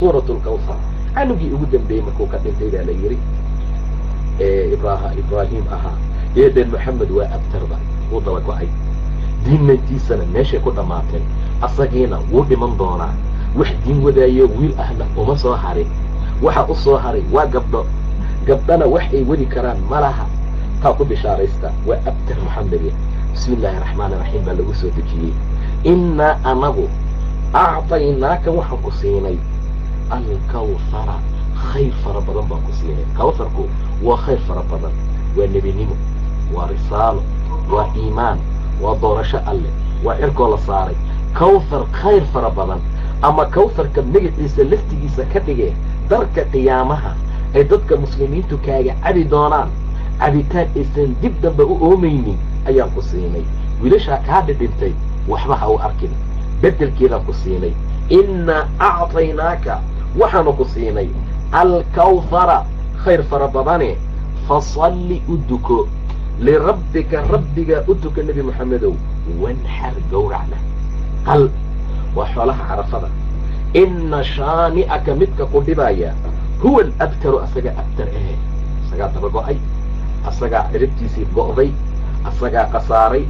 Suuratu lkawthar canugii ugu dambeeyey markuu ka dhintay baa la yidhi Ibraahim ahaa eeden Moxamed waa abtarba, wuu daba go-ay, diinantiisana meeshay ku dhammaatay, asagiina wuu dhiman doonaa. Wax diin wadaayo wiil ahna uma soo harin, waxa u soo haray waa gabdho, gabdhana wax ay wadi karaan ma laha. Taa ku bishaaraysta, waa abtar Moxamede. Bismi illaahi raxmaani raxiim baa lagu soo dejiyey. Innaa anagu acطaynaaka waxaan ku siinay alkawhara, khayr fara badan baan ku siinay. Kawharku waa khayr fara badan, waa nebinimo, waa risaalo, waa iimaan, waa doorasho alleh, waa cirkoo la saaray. Kawthar khayr fara badan, ama kawtharka magaciisa laftigiisa ka dhige darka qiyaamaha ay dadka muslimiintu kaaga cabi doonaan cabitaan aysan dib dambe u oomaynin ayaan ku siinay. Wiilashaa kaa dhidhintay waxba ha u arkin, beddelkeedaan ku siinay. Innaa acطaynaaka waxaanu ku siinay alkawhara khayr fara badane, fasalli u duko lirabbika, rabbigaa u duka Nebi Moxamedow, wanxar gowracna qal, waa xoolaha Carafada. Inna shaani'aka midka ku dhibaya huwa alabtaru, asagaa abtar ahe, asagaa daba go-ay, asagaa ciribtiisii go'day, asagaa khasaaray,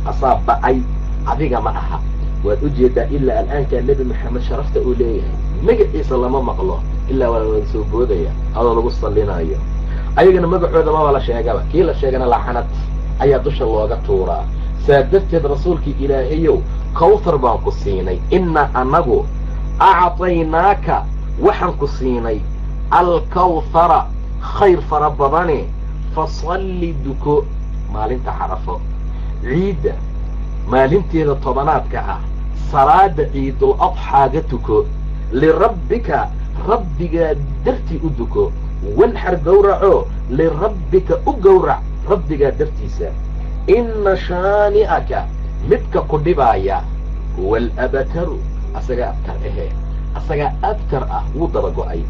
asaa ba'ay, adiga ma aha. Waad u jeedaa ilaa al'aankaa Nebi Moxamed sharafta uu leeyahay, magaciisa lama maqlo ilaa waa wada soo boodaya adoo lagu sallinaayo. Ayagana magacooda maba la sheegaba, kii la sheegana lacanad ayaa dusha looga tuuraa. Saa darteed rasuulkii Ilaahayow, kawthar baan ku siinay. Innaa annagu acطaynaaka waxaan ku siinay alkawthara khayr fara badane, fasalli duko maalinta Carafo, ciidda maalinteeda tobanaadka ah, salaada ciidul adxaaga tuko, lirabbika rabbigaa dartii u duko, wanxar gowraco, lirabbika u gowrac rabbigaa dartiisa. Inna shaani'aka midka ku dhibaaya huwa alabtaru, asagaa abtar ahe, asagaa abtar ah, wuu daba go-ay.